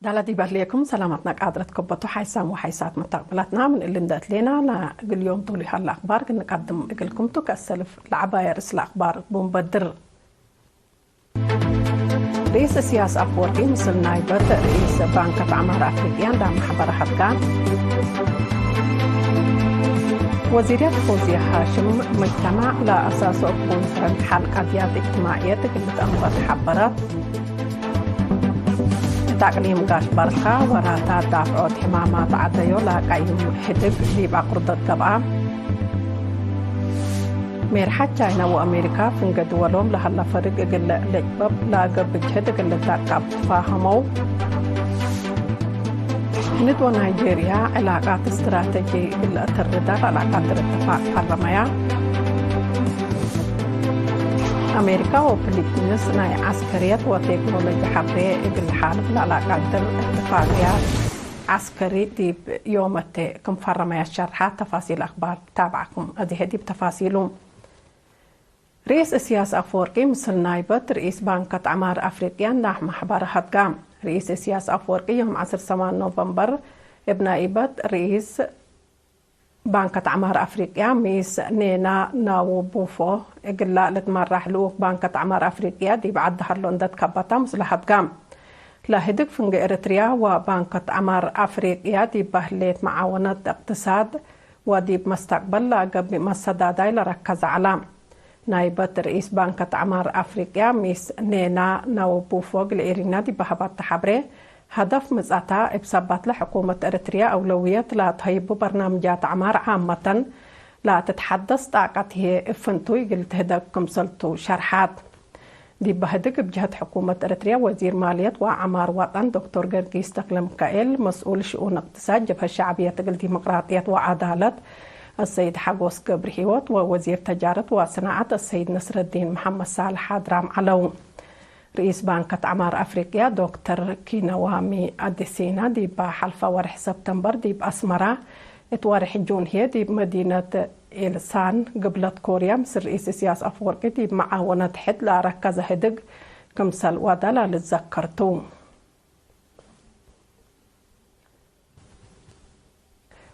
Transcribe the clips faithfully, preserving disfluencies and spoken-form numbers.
ዳላ ዲብ ህሌኩም ሰላማትና ቃድረት ከበቱ ሓይሳም ወሓይሳት መተቅብላትና ምን እሊ እንደ እትሌና፣ ለእግል ዮም ቱሉ ሀለ አክባር ክንቀድም እግልኩም ቱ። ከእሰልፍ ለዐባይ ርእስ ለአክባር ቡንበድር። ርኢስ እስያስ አፍወርቂ ምስል ናይበት ርኢስ ባንከት ዐማር አፍሪቅያ እንዳ መሕበረ ሀድጋ። ወዚርየት ፎዝየ ሃሽም፣ መጅተማዕ ለአሳሶ እቡ ይፍረን ሐል ቀድያት እጅትማዕየት እግል ልትአንበት ሐበረት። እት አቅሊም ጋሽ ባርካ ወራታት ዳፍዖት ሕማማት ዐደዮ ለአቀይም ህድግ ዲብ አቁርደት ገብአ። ሜርሐት ቻይና ወአሜሪካ ፍንገ ድወሎም ለሀለ ፈርግ እግል ልዕበብ ለአገብእ ጅህድ እግል ልታቀብ ትፋሀመው። ህንድ ወናይጄርያ ዕላቃት እስትራተጂ እግል ለአተርዳ ለአቃድር እትፋቅ ፈረመያ። አሜሪካ ወፊሊፒንስ ናይ ዐስከርየት ወቴክኖሎጂ ሐብሬ እግል ለሓልፍ ለአቃድር እትፋቅያት ዐስከሪ ዲብ ዮመቴ ክም ፈረመያ ሸርሐ። ተፋሲል አክባር ታብዓኩም። አዜ ዲብ ተፋሲሉ። ርኢስ እስያስ አፍወርቂ ምስል ናይበት ርኢስ ባንከት ዐማር አፍሪቅያ እንዳ መሕበረ ሀድጋ። ርኢስ እስያስ አፍወርቂ ዮም ዐስር ሰማን ኖቨምበር እብ ናይበት ርኢስ ባንከት ዐማር አፍሪቅያ ሚስ ኔና ናውቡፎ እግላ ልትመራሕ ልኡክ ባንከት ዐማር አፍሪቅያ ዲብ ዐዲ ሀሎ እንደ ትከበታ ምስለ ሀድጋ። ለህድግ ፍንጌ ኤረትርያ ወባንከት ዐማር አፍሪቅያ ዲብ በህሌት መዓወነት እቅትሳድ ወዲብ መስተቅበል ለገብእ መሰዳዳይ ለረከዘ ዐለ። ናይበት ርኢስ ባንከት ዐማር አፍሪቅያ ሚስ ኔና ናውቡፎ እግል ኤሪና ዲብ ሀባተ ሐብሬ፣ ሀደፍ ምጽአታ እብ ሰባትለ ሕኩመት ኤረትርያ አውለውየት ለትሀይቡ በርናምጃት ዐማር ዓመተን ለትትሐደስ ጣቀት ህዬ እብ ፍንቱይ እግል ትህደግ ክምሰልቱ ሸርሐት። ዲበ ህድግ እብ ጀህት ሕኩመት ኤረትርያ ወዚር ማልየት ወዐማር ወጠን ዶክቶር ገርጊስ ተክለሚካኤል፣ መስኡል ሽኡን እቅትሳድ ጀብሀት ሸዕብየት እግል ዲሞቅራጥየት ወዐዳለት አሰይድ ሐጎስ ገብረሂወት ወወዚር ተጃረት ወሰናዐት አሰይድ ነስረዲን መሐመድ ሳልሕ ሓድራም ዐለው። ርኢስ ባንከት ዐማር አፍሪቅያ ዶክተር ኪነዋሚ አዴሲና ዲብ ሐልፈ ወርሕ ሰብተምበር ዲብ አስመራ፣ እት ወርሕ ጁን ህዬ ዲብ መዲነት ኢልሳን ግብለት ኮርያ ምስል ርኢስ እስያስ አፍወርቂ ዲብ መዓወነት ሕድ ለአረከዘ ህድግ ክምሰል ወደ ለልትዘከር ቱ።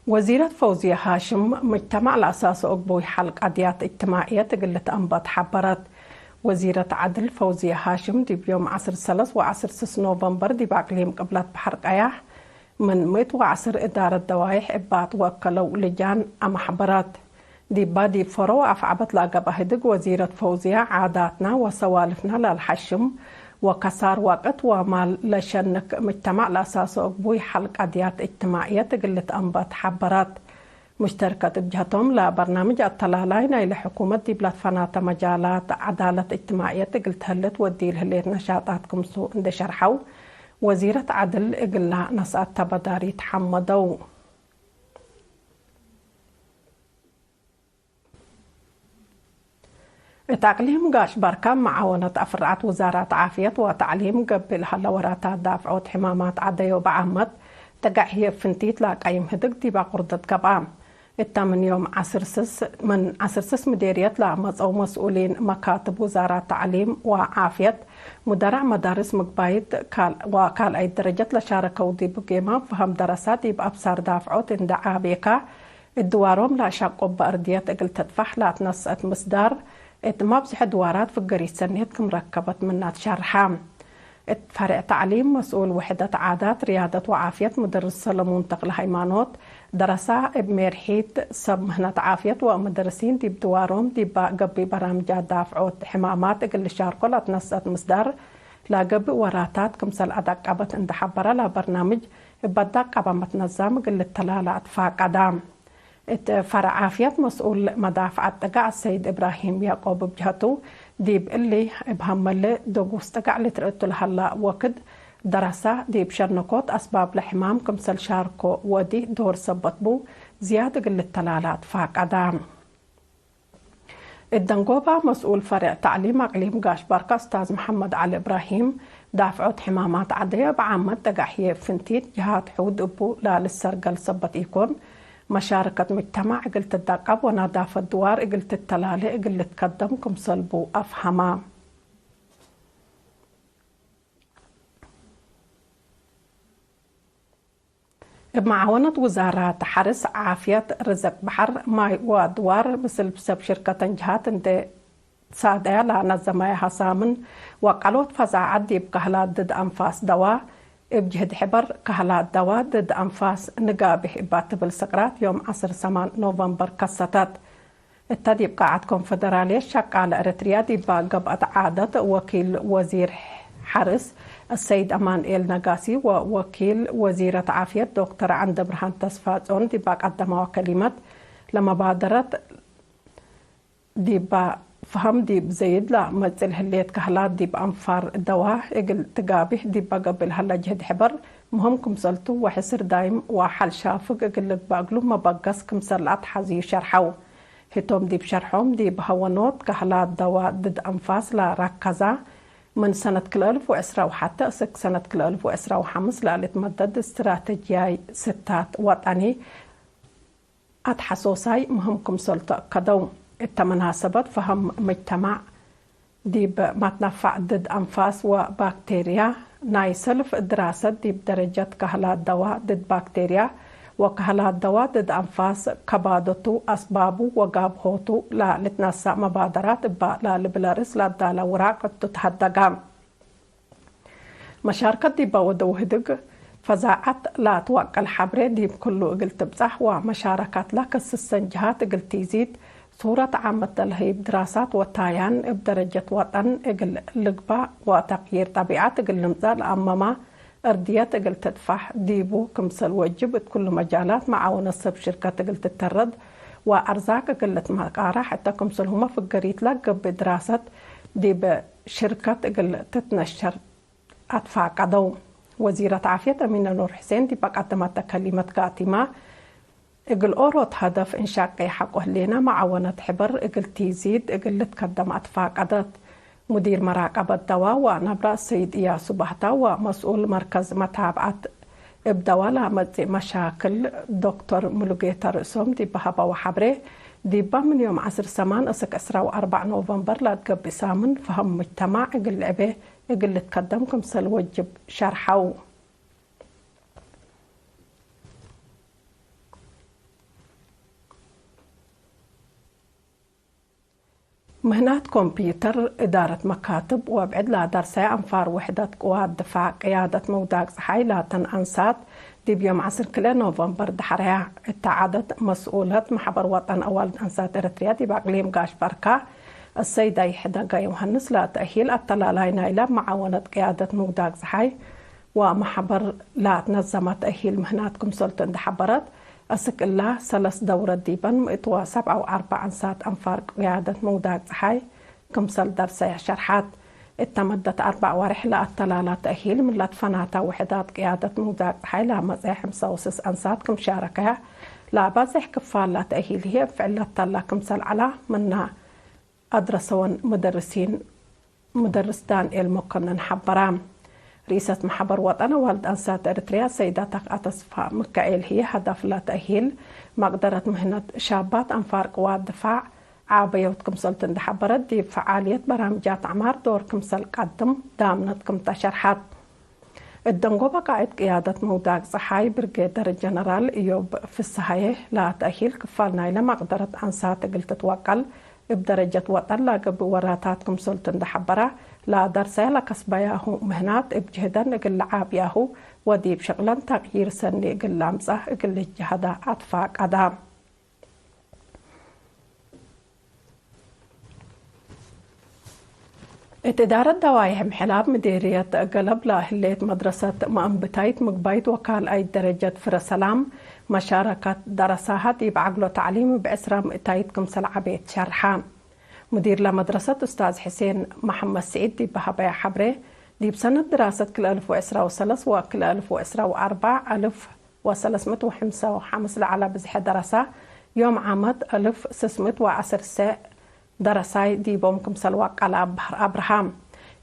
ወዚረት ፈውዝየ ሃሽም፣ ምጅተማዕ ለአሳሶ እግቡይ ሐል ቀድያት እጅትማዕየት እግል ልትአንበት ሐበረት። ወዚረት ዐድል ፈውዝየ ሃሽም፣ ዲብ ዮም ዐስር ሰለስ ወዐስር ስስ ኖቨምበር ዲብ አቅሊም ቅብለት በሐር ቀያሕ፣ ምን ምእት ወዐስር እዳረት ደዋይሕ እባት ወከለው ልጃን አመሕበረት። ዲባ ዲብ ፈሮ ወአፍዐበት ለአገብአ ህድግ ወዚረት ፈውዝያ፣ ዓዳትና ወሰዋልፍና ለልሐሽም ወከሳር ወቅት ወማል ለሸንክ ምጅተማዕ ለአሳሶ እግቡይ ሐል ቀድያት እጅትማዕየት እግል ልትአንበት ሐበረት። ሙሽተርከት እብ ጀህቶም፣ ለበርናምጅ አተላላይ ናይለ ሕኩመት ዲብ ለትፈናተ መጃላት ዐዳለት እጅትማዕየት እግል ተህልት ወዲል ህሌት ነሻጣት ክምሱ እንዴ ሸርሐው፣ ወዚረት ዐድል እግላ ነስአት ተበዳሪት ሐመደው። እት አቅሊም ጋሽ ባርካ መዓወነት አፍርዓት ውዛራት ዓፍየት ወተዕሊም ገብእ ለሀለ ወራታት ዳፍዖት ሕማማት ዐደዮ በዓመት፣ ጠገዕ ህዬ ፍንቲት ለአቀይም ህድግ ዲብ አቁርደት ገብአ። እተ ምን ዮም ዐስር ስስ፣ ምን ዐስር ስስ ምዴርየት ለመጸው መስኡሊን መካትብ ውዛራት ተዕሊም ወዓፍየት፣ ሙደራዕ መዳርስ ምግባይት ካል-፣ ወካልኣይት ደረጀት ለሻረከው ዲብ ጌማም ፈሀም ደረሳ ዲብ አብሳር ዳፍዖት እንዴ ዓቤካ፣ እት ድዋሮም ለአሻቆበ አርድየት እግል ትጥፋሕ ለአትነስአት ምስዳር፣ እት መብዝሐ ድዋራት ፍገሪት ሰኔት ክም ረከበት ምና ትሸርሐ። እት ፈሬዕ ተዕሊም መስኡል ውሕደት ዓዳት፣ ርያደት ወዓፍየት ምድርስ ሰለሙን ተክለ ሃይማኖት፣ ደረሳ እብ ሜርሒት ሰብ ምህነት ዓፍየት ወምድርሲን ዲብ ድዋሮም ዲባ ገብእ በራምጃት ዳፍዖት ሕማማት እግል ልሻርኮ ለአትነስአት ምስዳር፣ ለገብእ ወራታት ክምሰል አዳቀበት እንዴ ሐበረ፣ ለበርናምጅ እብ አዳቀበ መትነዛም እግል ልተላላ አትፋቀዳ። እት ፈረዕ ዓፍየት መስኡል መዳፍዐት ጥጋዕ ሰይድ እብራሂም ያቆብ እብ ጀህቱ፣ ዲብ እሊ እብ ሀመለ ደጉስ ጥጋዕ ልትርእ እቱ ለሀላ ወክድ፣ ደረሳ ዲብ ሸነኮት አስባብ ለሕማም ክምሰል ሻርኮ ወዲ ዶር ሰበት ቡ፣ ዝያድ እግል ልተላላ ትፋቀዳ። እት ደንጎባ መስኡል ፈሬዕ ተዕሊም አቅሊም ጋሽ ባርካ እስታዝ መሐመድ ዐሊ እብራሂም፣ ዳፍዖት ሕማማት ዐደየ እብ ዓመት ጠገሕ ህዬ ፍንቲት ጀሃት ሕውድ እቡ ላልሰርገል ሰበት ኢኮን፣ መሻረከት ምጅተማዕ እግል ትዳቀብ ወነዳፈት ድዋር እግል ትተላሌ እግል ልትከደም ክምሰል ቡ አፍሀማ። እብ መዓወነት ውዛራት ሐርስ፣ ዓፍየት፣ ርዝቅ በሐር፣ ማይ ወአድዋር ምስል ሰብ ሽርከተን ጀሃት እንዴ ትሳደያ ለነዘመየ ሐሳምን ወቀሎት ፈዛዐት ዲብ ከህላት ድድ አንፋስ ደዋ፣ እብ ጅህድ ሕበር ከህላት ደዋ ድድ አንፋስ ንጋብሕ እባ ትብል ስቅራት ዮም ዐስር ሰማን ኖቨምበር ከሰተት። እተ ዲብ ቃዐት ኮንፈደራልየት ሸቃለ ኤረትርያ ዲባ ገብአት ዓደት፣ ወኪል ወዚር ሐርስ አሰይድ አማንኤል ነጋሲ ወወኪል ወዚረት ዓፍየት ዶክተር ዐንደብርሃን ተስፋጽዮን ዲባ ቀደመወ ከሊመት፣ ለመባደረት ዲባ ፈሀም ዲብ ዘይድ ለመጽእ ለህሌት ከህላት ዲብ አንፋር ደዋ እግል ትጋብሕ ዲባ ገብእ ለሀለ ጅህድ ሕበር ምህም ክምሰልቱ ወሕስር ዳይም ወሐል ሻፍግ እግል ልግበእ እግሉ መበገስ ክምሰል ለአትሐዝዩ ሸርሐው። ህቶም ዲብ ሸርሖም፣ ዲብ ሀወኖት ከህላት ደዋ ድድ አንፋስ ለረከዛ፣ ምን ሰነት ክልኤ አልፍ ወዕስራ ወሐተ እስክ ሰነት ክልኤ አልፍ ወዕስራ ወሐምስ ለልትመደድ እስትራተጅያይ ስታት ወጠኒ አትሐሶሳይ ምህም ክምሰል ተአከደው። እተ መናሰበት ፈሀም ምጅተማዕ ዲብ መትነፋዕ ድድ አንፋስ ወባክቴርያ፣ ናይ ሰልፍ ድራሰት ዲብ ደረጀት ከህላት ደዋ ድድ ባክቴርያ ወከህላት ደዋ ድድ አንፋስ፣ ከባዶቱ፣ አስባቡ ወጋብሆቱ ለልትነሰእ መባደራት እባ ለልብል ርእስ ለአዳለ ውራቅ እቱ ተሀደገ። መሻርከት ዲበ ወደው ህድግ ፈዛዐት ለአትወቀል ሐብሬ ዲብ ክሉ እግል ትብጻሕ ወመሻረካትለ ክስሰን ጀሃት እግል ቲዚድ፣ ሱረት ዓመት ለልሀይብ ድራሳት ወታያን እብ ደረጀት ወጠን እግል ልግባእ ወተቅዪር ጠቢዐት እግል ልምጸእ ለአመመ እርድየት እግል ትጥፋሕ ዲቡ ክምሰል ወጅብ እት ኩሉ መጃላት መዓወነት ሰብ ሽርከት እግል ትተረድ ወአርዛቅ እግል ልትመቃራሕ እተ ክምሰልሁመ ፍገሪት ለገብእ ድራሰት ዲብ ሽርከት እግል ትትነሸር አትፋቀደው። ወዚረት ዓፍየት አሚነ ኑር ሕሴን ዲብ አቀደመተ ከሊመት ጋቲመ፣ እግል ኦሮት ሀደፍ እንሻቄ ሐቆ ህሌነ መዓወነት ሕበር እግል ቲዚድ እግል ልትከደም አትፋቀደት። ሙዲር መራቀበት ደዋ ወነብረ ሰይድ እያሱ ባህታ ወመስኡል መርከዝ መታብዐት እብ ደዋ ለመጽእ መሻክል ዶክተር ሙሉጌታ ርእሶም ዲብ ሀበወ ሐብሬ፣ ዲባ ምን ዮም ዐስር ሰማን እስክ ዕስራ ወአርበዕ ኖቨምበር ለአትገብእ ሳምን ፈሀም ሙጅተማዕ እግል ልዕቤ እግል ልትከደም ክምሰል ወጅብ ሸርሐው። ምህናት ኮምፕዩተር፣ እዳረት መካትብ ወብዕድ ለደርሰየ አንፋር ውሕደት ቅዋት ድፋዕ ቅያደት ምውዳቅ ጸሓይ ላተን አንሳት፣ ዲብ ዮም ዐስር ክልኤ ኖቨምበር ደሐረያ እተ ዐደት መስኡለት መሕበር ወጠን አዋልድ አንሳት ኤረትርያ ዲብ አቅሊም ጋሽ በርካ፣ አሰይዳይ ሕደገ ዮሐንስ ለተእሂል አተላላይ ናይለ መዓወነት ቅያደት ምውዳቅ ጸሓይ ወመሕበር ለአትነዘመ ተእሂል ምህናት ክምሰልቱ እንዴ ሐበረት፣ አስክ እላ ሰለስ ደውረት ዲበን ምእት ወሰብዓ ወአርበዕ አንሳት አንፋር ቅያደት ምውዳቅ ጸሓይ ክምሰል ደርሰያ ሸርሐት። እተ መደት አርበዕ ወሬሕ ለአተላላ ተእሂል ምን ለትፈናተ ውሕዳት ቅያደት ምውዳቅ ጸሓይ ለመጽአ ሕምሳ ወስስ አንሳት ክም ሻረከያ፣ ለአባዝሕ ክፋል ለተእሂል ህዬ እብ ፍዕል ለተላ ክምሰል ዐላ ምነ አድረሰወን ሙደርሲን ሙደርስ ዳንኤል መኮንን ሐበራ። ርኢሰት መሕበር ወጠን አዋልድ አንሳት ኤረትርያ ሰይዳ ተክአ ተስፋ ምካኤል ህዬ፣ ሀዳፍ ለተእሂል መቅደረት ምህነት ሻባት አንፋር ቅዋት ድፋዕ ዓበዮት ክምሰልቱ እንዴ ሐበረት፣ ዲብ ፈዓልየት በራምጃት ዐማር ዶር ክምሰል ቀድም ዳምነት ክም ተ ሸርሐት። እት ደንጎበ ቃእድ ቅያደት ምውዳቅ ጸሓይ ብርጌደር ጀነራል እዮብ ፍስሃዬ፣ ለተእሂል ክፋል ናይለ መቅደረት አንሳት እግል ትትወቀል፣ እብ ደረጀት ወጠን ለገብእ ወራታት ክምሰልቱ እንዴ ሐበረ፣ ለደርሰ ለከስበያሁ ምህናት እብ ጅህደን እግል ለዓብያሁ ወዲብ ሽቅለን ተቅዪር ሰኒ እግል ለአምጸእ እግል ልጅሀደ አትፋቀደ። እት እዳረት ደዋይሕ ምሕላብ ምዴርየት ገለብ ለህሌት መድረሰት መአንብታይት ምግባይት ወካልኣይት ደረጀት ፍረ ሰላም፣ መሻረከት ደረሳሀ ዲብ ዐግሎ ተዕሊም እብ ዕስራ ምእታይት ክምሰል ዐቤት ሸርሐ። ሙዲር ለመድረሰት ኡስታዝ ሕሴን መሐመድ ስዒድ ዲብ ሀበያ ሐብሬ፣ ዲብ ሰነት ድራሰት ክልኤ አልፍ ወዕስራ ወሰለስ ወክልኤ አልፍ ወዕስራ ወአርበዕ አልፍ ወሰለስ ምእት ወሐምሳ ወሐምስ ለዐለ ብዝሐ ደረሳ፣ ዮም ዓመት አልፍ ስስ ምእት ወዐስር ሰዕ ደረሳይ ዲቦም ክምሰል ወቀለ አብህር አብርሃም።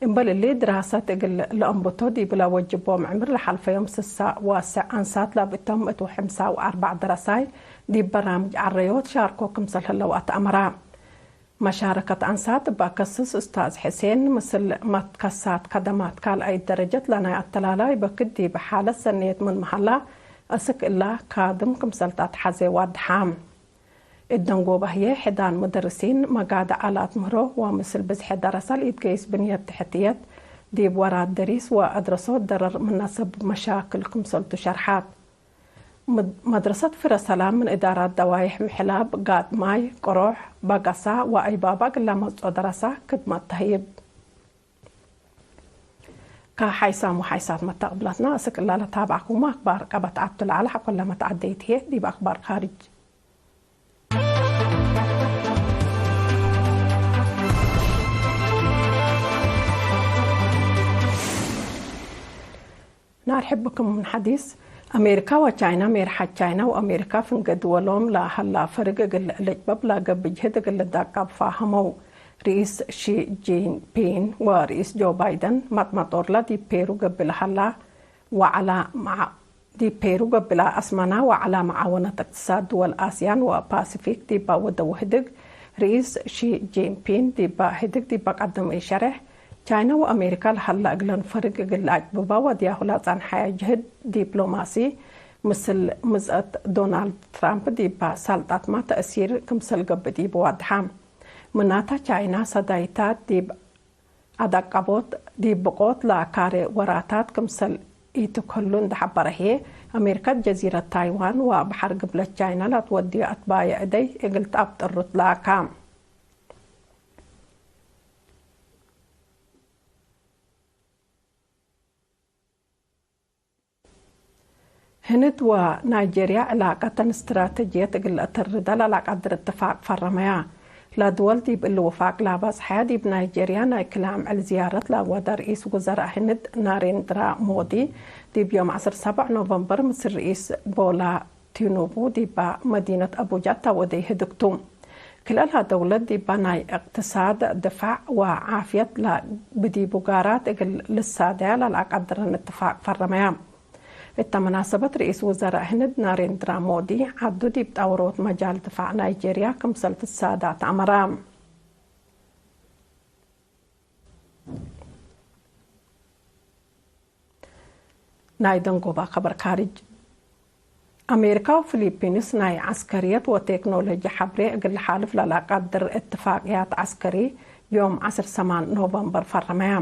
እምበል እሊ፣ ድራሰት እግል ለአንብቶ ዲብለ ወጅቦም ዕምር ለሐልፈዮም ስሳ ወሰዕ አንሳት ለብእቶም እት ወሐምሳ ወአርበዕ ደረሳይ ዲብ በራምጅ ዐረዮት ሻርኮ ክምሰል ህለው አትአመረ። መሻረከት አንሳት እበ ከስስ ኡስታዝ ሕሴን፣ ምስል መትከሳት ከደማት ካልኣይት ደረጀት ለናይ አተላላይ በክድ ዲብ ሓለት ሰንየት ምን መሀላ፣ አስክ እላ ካድም ክምሰል ተአትሐዜ ዋድሐ። እት ደንጎበ ህዬ፣ ሕዳን ሙደርሲን፣ መጋድዕ አላት ምህሮ ወምስል ብዝሒ ደረሰ ለኢትገይስ ብንየት ትሕትየት ዲብ ወራት ደሪስ ወአድረሶት ደረር ምነ ሰብብ መሻክል ክምሰልቱ ሸርሐት። መድ-፣ መድረሰት ፍረ ሰላም ምን እዳራት ደዋይሕ ምሕላብ፣ ጋጥ ማይ፣ ቅሮሕ፣ በገሳ ወአይባባ እግል ለመጽኦ ደረሰ ክድመት ተህይብ። ከሓይሳም ወሓይሳት መተቅብላትና፣ እስክ እላ ለታብዐኩሙ አክባር ቀበት ዐቱ ለዐለ ሐቆለ መትዐደይት ህዬ፣ ዲብ አክባር ካርጅ። ነአርሕብ ብክም ምን ሐዲስ። አሜሪካ ወቻይና፣ ሜርሐት ቻይና ወአሜሪካ ፍንገ ድወሎም ለሀላ ፈርግ እግል ልጭበብ ለገብእ ጅህድ እግል ልዳቀብ ፋሀመው። ርኢስ ሺ ጂንፒን ወርኢስ ጆ ባይደን መጥመጦርለ ዲብ ፔሩ ገብእ ለሀላ ወዐላ መዓ-፣ ዲብ ፔሩ ገብእ ለአስመና ወዐላ መዓወነት እቅትሳድ ድወል አስያን ወፓሲፊክ ዲበ ወደው ህድግ፣ ርኢስ ሺ ጂንፒን ዲበ ህድግ ዲበ ቀደመ ኢሸሬሕ፣ ቻይና ወአሜሪካ ለሀላ እግለን ፈርግ እግል ለአጭብባ ወድያሁ ለጸንሐየ ጅህድ ዲፕሎማሲ፣ ምስል ምጽአት ዶናልድ ትራምፕ ዲበ ሰልጠትመ ተእሲር ክምሰል ገብእ ዲብ ወድሐ። ምናተ ቻይና ሰዳይታ ዲብ አዳቀቦት ዲብ ብቆት ለአካሬ ወራታት ክምሰል ኢትክህሉ እንዴ ሐበረ ህዬ፣ አሜሪካ ጀዚረት ታይዋን ወበሐር ግብለት ቻይና ለአትወድዩ አትባየ እደይ እግል ተአብጥሩት ለአካ። ህንድ ወናይጄርያ ዕላቀተን ስትራተጅየት እግል ለአተርደ ለለአቀድር እትፋቅ ፈረመያ። ለድወል ዲብ እሊ ውፋቅ ለአባጽሐያ ዲብ ናይጄርያ ናይ ክል አምዕል ዝያረት ለወደ ርኢስ ውዘራእ ህንድ ናሬንድራ ሞዲ፣ ዲብ ዮም ዐስር ሰብዕ ኖቨምበር ምስል ርኢስ ቦላ ቲኑቡ ዲባ መዲነት አቡጃ እተ ወደይ ህድግ ቱ። ክልአላ ደውለት ዲባ ናይ እቅትሳድ፣ ድፋዕ ወዓፍየት ለብዲቡ ጋራት እግል ልሳደያ ለለአቀድረን እትፋቅ ፈረመያ። እተ መናሰበት ርኢስ ውዘራእ ህንድ ናሬንድራ ሞዲ፣ ዐዱ ዲብ ጣውሮት መጃል ድፋዕ ናይጄርያ ክምሰል ትሳዳ ተአመራ። ናይ ደንጎባ ከበር ካርጅ። አሜሪካ ወፊሊፒንስ ናይ ዐስከርየት ወቴክኖሎጂ ሐብሬ እግል ለሓልፍ ለለአቀድር እትፋቅያት ዐስከሪ ዮም ዐስር ሰማን ኖቨምበር ፈረመያ።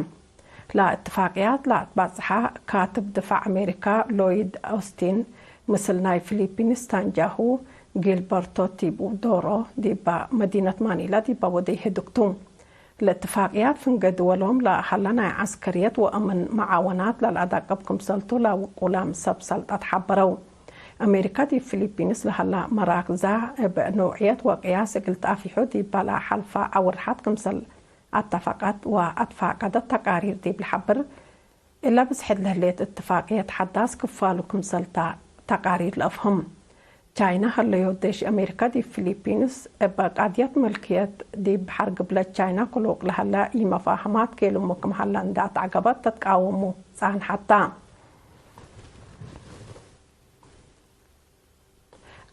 ለእትፋቅያት ለአትባጽሐ ካትብ ድፋዕ አሜሪካ ሎይድ ኦስቲን፣ ምስል ናይ ፊሊፒንስ ታንጃሁ ጊልበርቶ ቲቡዶሮ ዲባ መዲነት ማኒላ ዲባ ወደይ ህድግ ቱ። ለእትፋቅያት ፍንገ ድወሎም ለሀለ ናይ ዐስከርየት ወአምን መዓወናት ለለአዳቅብ ክምሰልቱ ለውቁላም ሰብ ሰልጠት ሐበረው። አሜሪካ ዲብ ፊሊፒንስ ለሀላ መራክዛ እብ ኖዕየት ወቅያስ እግል ተአፊሑ ዲባ ለሐልፋ አውርሐት ክምሰል አተፈቀት ወአትፋቀደት ተቃሪር ዲብ ለሐብር፣ እለ ብዝሕት ለህሌት እትፋቅየት ሐዳስ ክፋሉ ክምሰል ተ-፣ ተቃሪር ለአፍህም። ቻይና ሀለዮ ዴሽ አሜሪካ ዲብ ፊሊፒንስ እብ ቀድየት ምልክየት ዲብ ሐር ግብለት ቻይና ክሉቅ ለሀለ ኢመፋህማት ኬሉሙ ክም ሀለ እንዴ አትዐገበት ተትቃወሙ ጸንሐት ተ።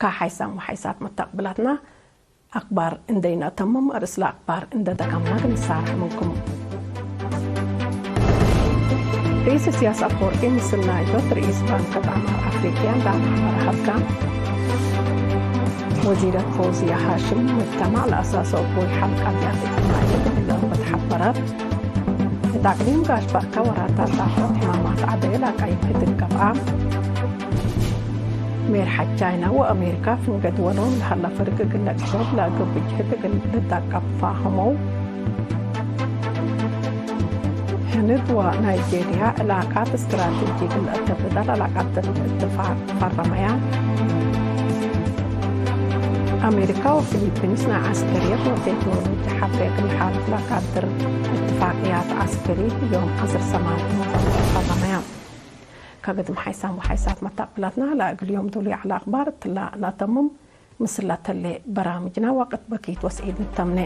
ከሐይሳም ወሐይሳት መተቅብላትና አክባር እንዴ ነአተምም፣ አርእስ ለአክባር እንዴ ደቀምና ክም ንሳረሕ ምንኩም። ርኢስ እስያስ አፈወርቂ ምስል ናይቶት ርኢስ ባንክ ቀመር አፍሪቅያ ለአምሐረ ሀብካ። ወዚረት ፈውዝያ ሃሽም፣ መጅተማዕ ለአሳሰው እቡ ሐል ቀድያት እጅትማዕየት እግል ለአንበት ሐበረት። እት አቅሊም ጋሽ ባርካ ወራታት ጣፈት ሕማማት ዐደየ ለአቃይብ ህድግ ገብአ። ሜርሐት ቻይና ወአሜሪካ ፍንገ ድወሎም ለሀለ ፈርግ እግል ለአጭበብ ለገብእ ጅህድ እግል ልዳቀብ ፋሀመው። ህንድ ወናይጄርያ ዕላቃት ስትራቴጂ እግል ለአተብደል ለአቀድር እትፋቅ ፈረመያ። አሜሪካ ወፊሊፒንስ ናይ ዐስከርየት ወቴክኖሎጂ ሐብሬ እግል ለሓልፍ ለአቀድር እትፋቅያት ዐስከሪ ዮም ዐስር ሰማን ኖቨምበር ፈረመያ። ከግድም ሓይሳም ወሓይሳት መታቅብላትና ለእግል ዮም ዱሉይ ዐለ አክባር እትላ ለአተምም። ምስል ለተሌ በራምጅና ወቅት በኪት ወስዒድ ንተምኔ።